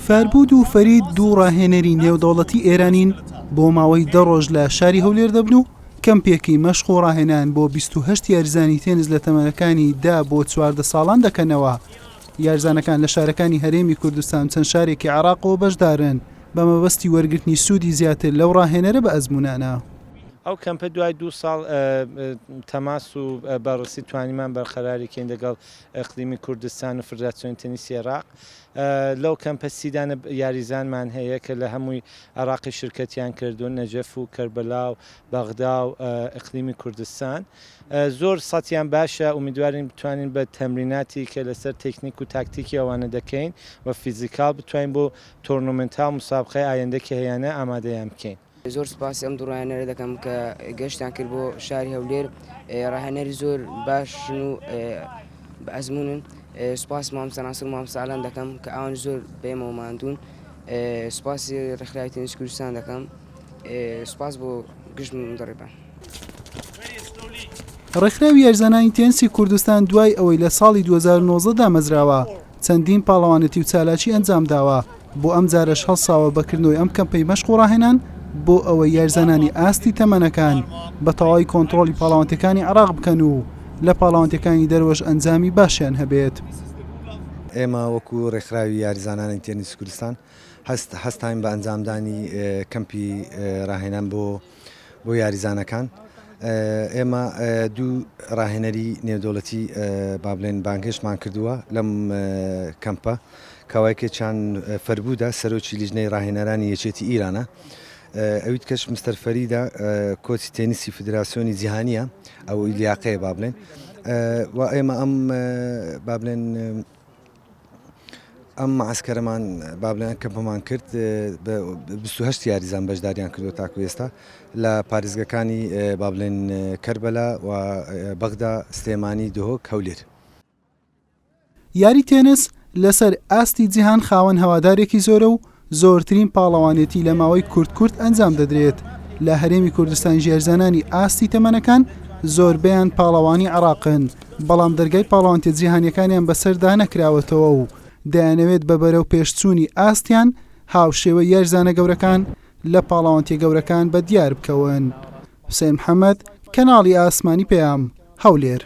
فاربود و فەرید دوو ڕاهێنەری نێودەوڵەتی ئێرانین بۆ ماوەی دە ڕۆژ لە شاری هەولێر دەبن و کەمپێکی مەشق و ڕاهێنان بۆ 28 یاریزانی تێنس لە تەمەنەکانی دە بۆ 14 ساڵان دەکەنەوە. یاریزانەکان لە شارەکانی هەرێمی کوردستان و چەند شارێکی عێراقەوە بەشدارن بە مەبەستی وەرگرتنی سوودی زیاتر لەو ڕاهێنەرە بە ئەزموونانە. ئەو کەمپە دوای دوو ساڵ تەماس و بەڕسی توانیمان بەرقەراری کەین لەگەڵ ئیقلیمی کوردستان و فدراسیۆنی تێنیسی عێراق. لەو کەمپە سی دانە یاریزانمان هەیە کە لە هەمووی عێراقی شرکەتیان کردوون، نەجەف و کەربەلا و بەغدا و ئیقلیمی کوردستان. زۆر سەتیان باشە، ئومیدوارین بتوانین بە تەمریناتی کە لەسەر تێکنیک و تاکتیکی ئەوانە دەکەین و physical بتوانین بۆ تۆرنۆمێنتا و مسابقەی ئایندە کە هەیانە ئامادەیان بکەین. زۆر سوپاسی ئەم دوو ڕاهێنەرە دەکەم کە گەشتیان کرد بۆ شاری هەولێر، ڕاهێنەری زۆر باشن و بە ئەزموونن، سوپاسی مامۆستا ناسر و مامۆستا ئالان دەکەم کە ئەوان زۆر بە ئێمەوە ماندوون، سوپاسی ڕێکخراوی تێنس کوردستان دەکەم، سوپاس بۆ گشت مدەڕیبان. ڕێکخراوی یاریزانانی تێنسی کوردستان دوای ئەوەی لە ساڵی 2019 دامەزراوە، چەندین پاڵەوانێتی و چالاکی ئەنجامداوە، بۆ ئەمجارەش هەڵساوە بە کردنەوەی ئەم کەمپەی مەشق و ڕاهێنان بۆ ئەوەی یاریزانانی ئاستی تەمەنەکان بە تەواوی کۆنتڕۆڵی پاڵەوانتیەکانی عێراق بکەن و لە پاڵەوانتیەکانی دەرەوەش ئەنجامی باشیان هەبێت. ئێمە وەکو ڕێکخراوی یاریزانانی تێنس کوردستان هەست هەستاین بە ئەنجامدانی کەمپی ڕاهێنان بۆ بۆ یاریزانەکان ئێمە دوو ڕاهێنەری نێودەوڵەتی با بڵێن بانگهێشتمان کردووە لەم کەمپە کاوایکێچان فەربوودە سەرۆکی لیژنەی ڕاهێنەرانی یەکێتی ئیرانە ئەویت کەش مستەر فەریدە کۆچی تێنیسی فدراسیۆنی جیهانیە ئەو لیاقەیە با بڵێن و ئێمە ئەم با بڵێن ئەم معسکەرەمان با بڵێن کەمپەمان کرد بە 28 یاریزان بەشداریان کردو تاکو ئێستا لە پارێزگەکانی با بڵێن کەربەلا و بەغدا سلێمانی دهۆک هەولێر. یاری تێنس لەسەر ئاستی جیهان خاوەن هەوادارێکی زۆرە و زۆرترین پاڵەوانێتی لە ماوەی کورت کورت ئەنجام دەدرێت لە هەرێمی کوردستان ژێرزانانی ئاستی تەمەنەکان زۆربەیان پاڵەوانی عێراقن بەڵام دەرگای پاڵەوانتیە جیهانیەکانیان بەسەردا نەکراوەتەوە و دەیانەوێت بە بەرەو پێشچوونی ئاستیان هاوشێوەی یاریزانە گەورەکان لە پاڵەوانتیە گەورەکان بە دیار بکەون. حوسێن محەمەد، کەناڵی ئاسمانی پەیام، هەولێر.